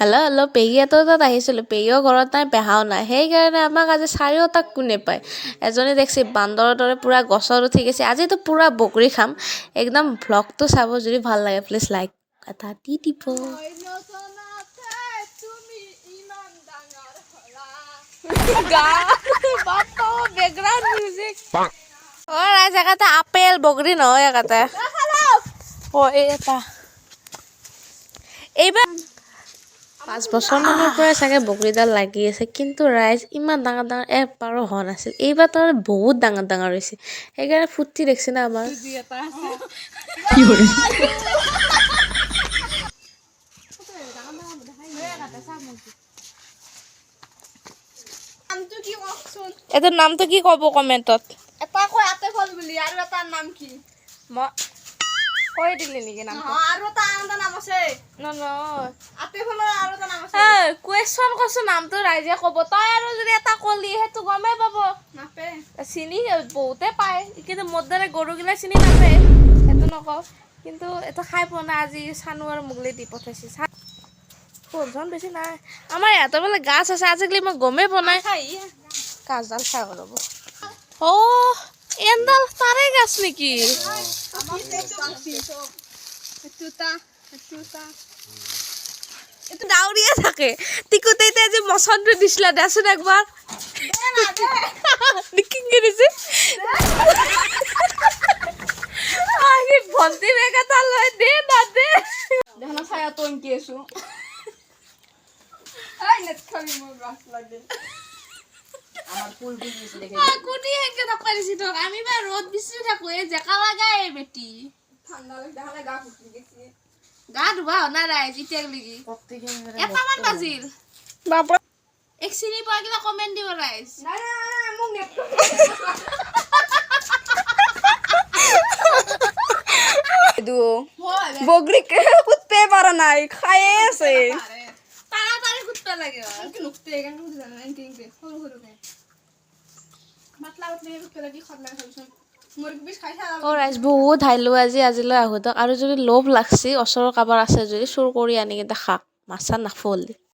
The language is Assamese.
হেল্ল' হেল্ল', পেহীহঁতৰ তাত আহিছিলোঁ। পেহীও ঘৰত নাই, পেহাও নাই। সেইকাৰণে আমাক আজি চাৰিওটাক কোনে পায়। এজনী দেখছি বান্দৰৰ দৰে পূৰা গছত উঠি গৈছে। আজিতো পূৰা বগৰী খাম একদম। ভ্লগটো চাব, যদি ভাল লাগে প্লিজ লাইক এটা দি দিব। Background music. অ ৰাইজ, একাতে আপেল বগৰী নহয় একাতে। অ, এই এটা এইবাৰ 5 বছৰমানৰ পৰাই চাগে বগৰীডাল লাগি আছে, কিন্তু ৰাইজ, ইমান ডাঙৰ ডাঙৰ এবাৰো হোৱা নাছিল। এইবাৰ তাৰ বহুত ডাঙৰ ডাঙৰ হৈছে। সেইকাৰণে ফূৰ্তি দেখছি না আমাৰ। নামটো কি কওকচোন? এইটোৰ নামটো কি ক'ব কমেণ্টত? এটা কয় আতে ফল বুলি, আৰু এটা নাম কি? মই কৈ দিলি নেকি নামটো? নহয়, আৰু এটা আন এটা নাম আছে। নহয়। আতে ফলৰ আৰু এটা নাম আছে। কুৱেশ্যন কৈছো, নামটো ৰাইজে ক'ব। তই আৰু যদি এটা কলি, সেইটো গমেই পাব। নাপে। চিনি বহুতে পায়, কিন্তু মোৰ দৰে গৰুগিলা চিনি নাপায়, সেইটো নকওঁ। কিন্তু এইটো খাই পোৱা নাই। আজি চানু আৰু মোগলে দি পঠাইছে। ফোনচোন বেছি নাই। আমাৰ ইয়াতে বোলে গাছ আছে, আজিকালি মই গমেই পোৱা নাই। গাছডাল খাই ৰ'ব। অ', এনডাল তাৰে গাছ নেকি? এইটো ডাউৰিয়ে থাকে। টিকুতে এতিয়া যে মচনটো দিছিলা, দেচোন একবাৰ কিংকে দিছে। ভণ্টি বেগ এটা লৈ দে না দে। দেখা না, ছায়াটো এনকে আছো। এই নেট খাবি, মোৰ গাছ লাগে। কোনি সেনকে থাকবা দিছি তোক? আমি বা ৰ'দ বেছি থাকো। এই জেকা লাগাই এই বেটি। ঠাণ্ডা লাগি, দেখা নাই, গা ফুটি গেছি। গা ধোৱা হোৱা নাই ৰাইজ এতিয়ালৈকে। 1টামান বাজিল। এক চিনি পোৱা গিলা কমেণ্ট দিব ৰাইজ। নাই নাই নাই, মোক নেট বগৰী কুটতে পৰা নাই, খায়ে আছে। তাড়াতাড়ি কুটবা লাগে। নুকতে কেন জানো, এনকে এনকে সৰু সৰুকে পাতলা পাতলা কুটতে লাগি খদ লাগে। চাবিচোন, মুৰ্গী পিছ খাই থাকা। অ ৰাইজ, বহুত হাইলো আজি। আজিলৈ আহোঁ। আৰু যদি লোভ লাগছি, ওচৰৰ কাৰোবাৰ আছে যদি চুৰ কৰি আনি কিনে খাক, মাছা নাফল।